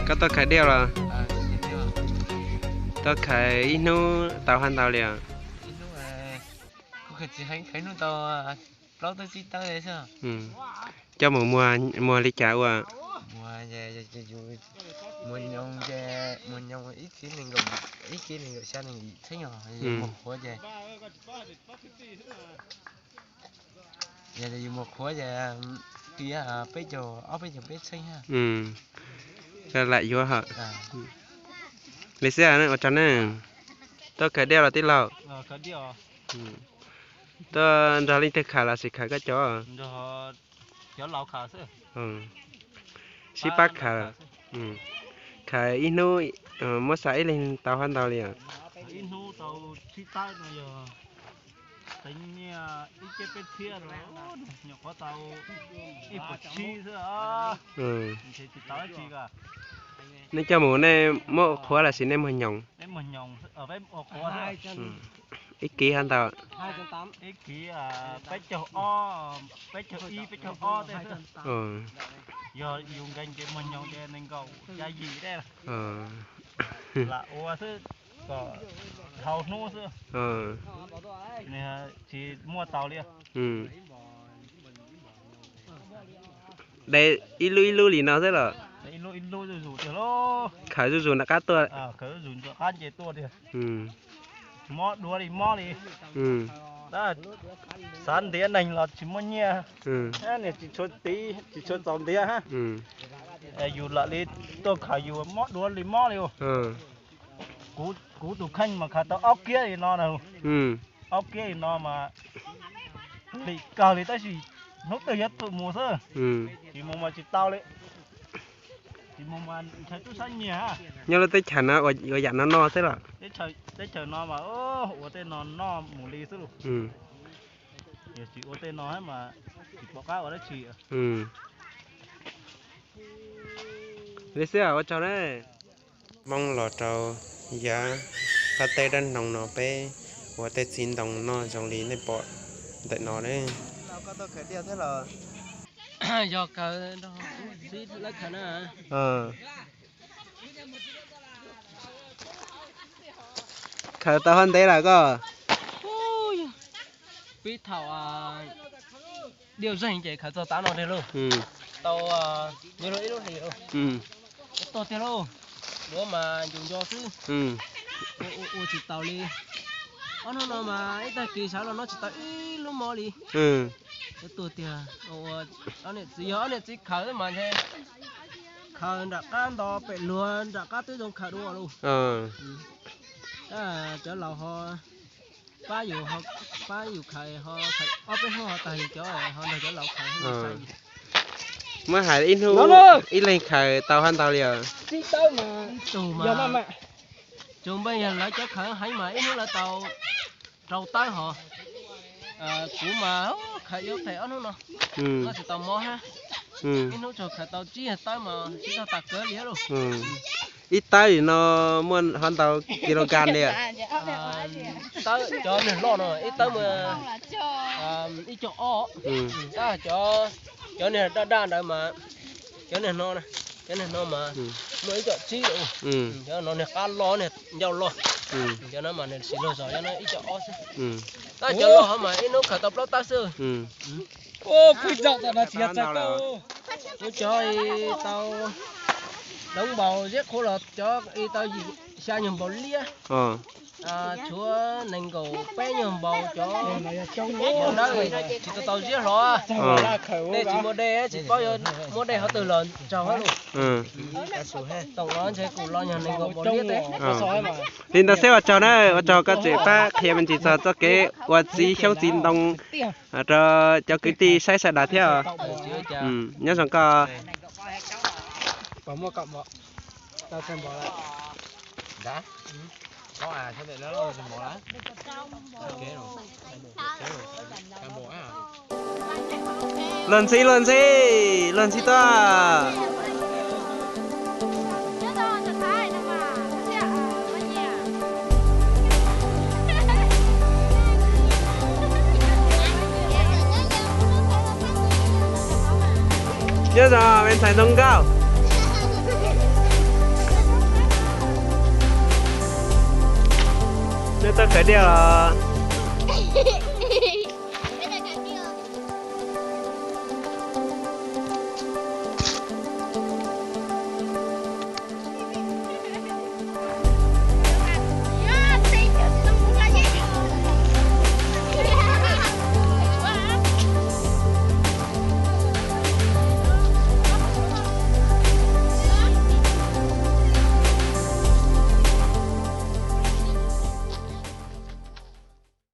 Koj tuaj khaws diaj los? Tuaj khaws ib hnub tau hov ntau li os? Coj mus muag li cas ua? Lam yuav hos. Li xwb ua tsaug na. Tuaj khaws diaj los tij laug? Tuaj nrog leej twg khaws los sis khaws koj cov? Sib pab khaws. Khaws ib hnub muab xa ib leeg tau hov ntau li os? Nej coj mus nej muab ua qhuav los sis nej muag nyoos? Ib kiv hov ntau? De ib lub ib lub li no xwb los? Khaws zuj zus nram qab tuaj. Mob duav li mob li. Xav ntiav neeg los tsis muaj nyiaj. Niag tsis tshua tiv tsis tshua txaus ntiav. Yus lam li tuaj khaws yus mob duav li mob li. Kuv tus kheej mas khaws tau ob kiab li no na. Ob kiab li no mas lim kawg li tab sis hnub twg yuav tsum mus xwb. Tsis mus mas tsis tau li. Tsis mus mas ntshai tub sab nyiag. Nyob lub teb chaws no ua yam no noj xwb los? Teb chaws no mas ua tej no noj mus li xwb los. Yog tsis ua tej no mas tsis pom qab ua dab tsi. Li xwb ua tsaug na. Hmoob los rau yav qab teb dab noog no peb ua tej txiv ntoo noj zoo li nej pom ntawm no. Yog kawg, khaws tau hov ntev lawm koj? Pib thaum diaj zeeg ces khaws txog tav no tiag lauj. Tau nyob rau ib lub hlis lauj. Tuag tiag lauj. Duav mas ncus nco xwb. Ua tsis taus li. Ob hnub no mas ib tag kis sawv los noj tsis tau ib lub mob li. Tuag tiag. Ob niam txiv, yog ob niam txiv khaws mas ntshe khaws nram qab nto pem luag nram qab twb zoo khaws dua lauj. Cov laus ho pab yus, pab yus khaws, ob peb hnub ho tag yus cov ho nrog cov laus khaws. Muab hais ib hnub ib leeg khaws tau hov ntau li os? Tug npaj yog lawv cov khaws heev mas ib hnub lawv tau rau tawb hov. Kuv mas khaws yuav phem ob hnub no, noj tsis tau mob hab. Ib hnub tsuas khaws tau tsib tawb mas tsis txog tas kawg li lauj. Ib tawb li no muaj hov ntau kilogram li? Tawb cov niag loj no ib tawb muaj ib co ob. Tab cov, cov niag daj daj ntawd mas, cov niag no, cov niag no mas muaj ib co tsib. Cov no niag qab loj niag ncauj loj. Cov no mas nws sim luag zog, cov no ib co ob xwb. Tab cov loj hov mas ib hnub khaws tau plaub tawb xwb. Kuv cov tau doov npaus ziab qhuav los cov tau xya nyuag npaus liab. Tshuav nees nkaum peb nyuag npaus cov npaus dawb tsis tau tau ziab hlo. Tej tsis muaj dej tsis paub yuav muaj dej qhov twg los tsaug hab lauj. Toom los ntshe kuv los nyuag nees nkaum npaus liab teb. Li ntawd xwb ua tsaug na, ua tsaug koj tseem pab qhia me ntsis txog txoj kev ua txiv xyoob txiv ntoo rau cov kwv tij saib sawv daws thiab. Nyob zoo koj. Luag ntxhi, luag ntxhi, luag ntxhi tuaj. Nyob zoo me ntxhais Ntxoov Nkauj. Neb tau khawv diaj los?